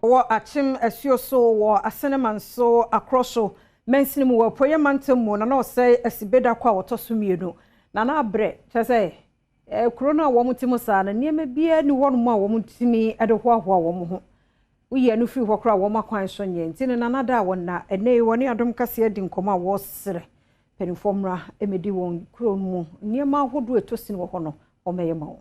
Wɔ Akyem Asuo so wɔ Aseneman so akorɔ so mansini mu wɔ Apueeɛ Mantam mu na na ɔsɛe Asibe Dakɔ a wɔtɔ so mmienu na na abrɛ kyerɛ sɛ eh, kuro no a wɔn te mu saa no nneɛma biara ni hɔnom a wɔn tumi de hoahoa wɔn ho. Woyi ɛno firi hɔ koraa wɔn akwan so nyɛ nti no nana da a wɔn na ɛnɛ yi wɔne Adom Kaseɛ di nkɔmmɔ a wɔresrɛ mpanimfoɔ mmra mmɛdi wɔn kuro mu nneɛma ahodoɔ ɛtɔ sini wɔ hɔ no wɔmmɛyɛ ma wɔn.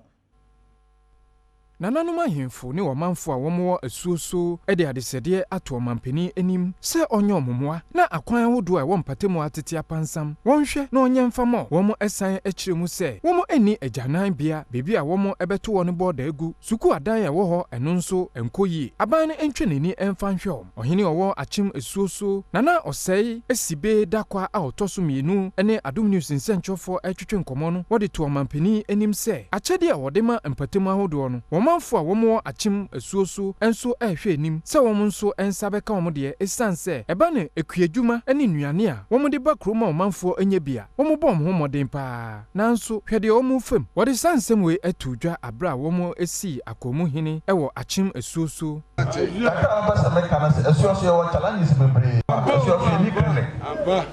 Nananom ahemfo ne ɔmanfo a wɔwɔ asuo so de adesrɛdeɛ ato ɔmampanin anim sɛ ɔnyɛ wɔn mmoa na akwan ahodoɔ a ɛwɔ mpatamu atete apansam wɔnhwɛ na ɔnyɛ mfa ma wɔn. San kyerɛ mu sɛ wɔn nni agyananbea, baabi a wɔn bɛto wɔn bɔɔda agu, sukuu adan a ɛwɔ hɔ ɛno nso nkɔ yie. Aban no ntwe n'ani mfa nhwɛ wɔn. Ɔhene a ɔwɔ Akyem Asuo so, Nana Ɔsɛe Asibe Dakwa a ɔtɔ so mmienu ne Adom News nsɛnkyerɛwfoɔ retwetwe nkɔmmɔ no, wɔde too ɔmanpanin anim sɛ akyɛdeɛ a wɔde ma mpatamu ahodoɔ no, wɔn manfoɔ a wɔwɔ Akyem Asuo so nso rehwɛ anim sɛ wɔn nso nsa bɛka wɔn deɛ ɛsiane sɛ ɛba no akuadwuma ne nnuane a wɔde ba kurom ma ɔmanfoɔ nya bi a, wɔbɔ wɔn ho mmɔden pa ara. Nanso hwɛ deɛ wɔrefa mu. Wɔde saa nsɛm wei too dwa berɛ a wɔsii Akwamuhene wɔ Akyem Asuo so. Kakra a mepɛ sɛ meka ne sɛ asuaso yɛwɔ challenges bebree. Asuaso yɛnni clinic.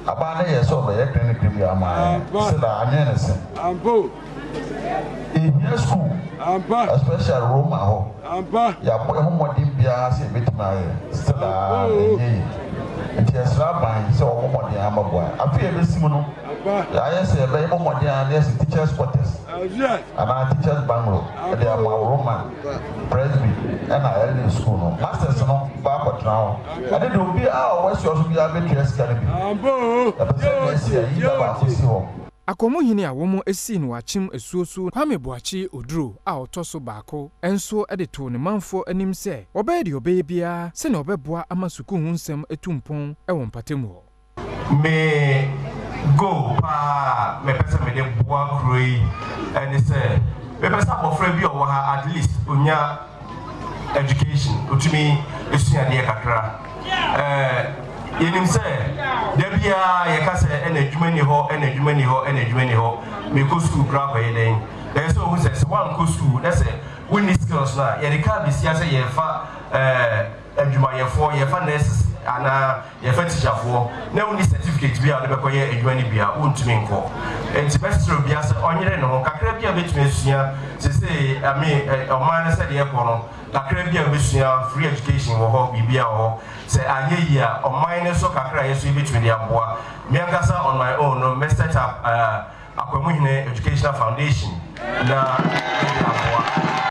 Aban no yɛɛ sɛ ɔbɛyɛ clinic no bi ama yɛn still a anyɛ ne se. Yɛhia school especially Roma hɔ. Yɛabɔ yɛn ho mmɔden biara sɛ yɛbɛtumi ayɛ still a ɛnyɛ yie. Nti yɛsrɛ aban sɛ wɔmmɔ mmɔden ara mmɛboa yɛn. Afe a ɛbɛsi mu no yɛayɛ sɛ yɛbɛbɔ mmɔden ara na yɛasi teachers quarters anaa teachers bungalow de ama Roma. Presby na LA sukuu no masters no ba akɔtena hɔ. Ɛno de obiara a ɔwɔ asuo so biara bɛtua sika no bi. Yɛpɛ sɛ next year yi da baako si hɔ. Akɔmuhene a wɔsii no wɔ Akyem asuo so Kwame Boakye Oduro a ɔtɔ so baako nso de too ne manfoɔ anim sɛ ɔbɛyɛ deɛ ɔbɛyɛ biara sɛnea ɔbɛboa ama sukuu ho nsɛm atu mpɔn wɔ mpatamu hɔ. Me goal paa a mepɛ sɛ mede boa kuro yi ne sɛ mepɛ sɛ abɔfra bi a ɔwɔ ha at least onya education, otumi sua adeɛ kakra. Ɛɛ yɛnim sɛ da biara yɛka sɛ ɛna adwuma ni hɔ, ɛna adwuma ni hɔ, ɛna adwuma ni hɔ. Mekɔ sukuu koraa kɔyɛ dɛn? Ɛyɛ sɛ ohu sɛ sɛ woankɔ sukuu na sɛ wonni skills no a, yɛde kaa besia sɛ yɛfa ɛɛ adwumayɛfoɔ, yɛfa nurses anaa yɛfa tikyafoɔ na wonni certificate bi a wode bɛkɔyɛ adwuma no bi a, wontumi nkɔ. Nti mɛsrɛ obiara sɛ ɔnyere ne ho kakra bi a bɛtumi asua seesei. I mean, ɔman no sɛdeɛ ɛkɔ no, kakra bi a wobɛsua, free education wɔ hɔ, biribiara wɔ hɔ. Sɛ anyɛ yie a, ɔman no so kakra a yɛ so yɛbɛtumi de aboa. Me ankasa on my own no, mɛ set up Akwamuhene Educational Foundation na mede aboa.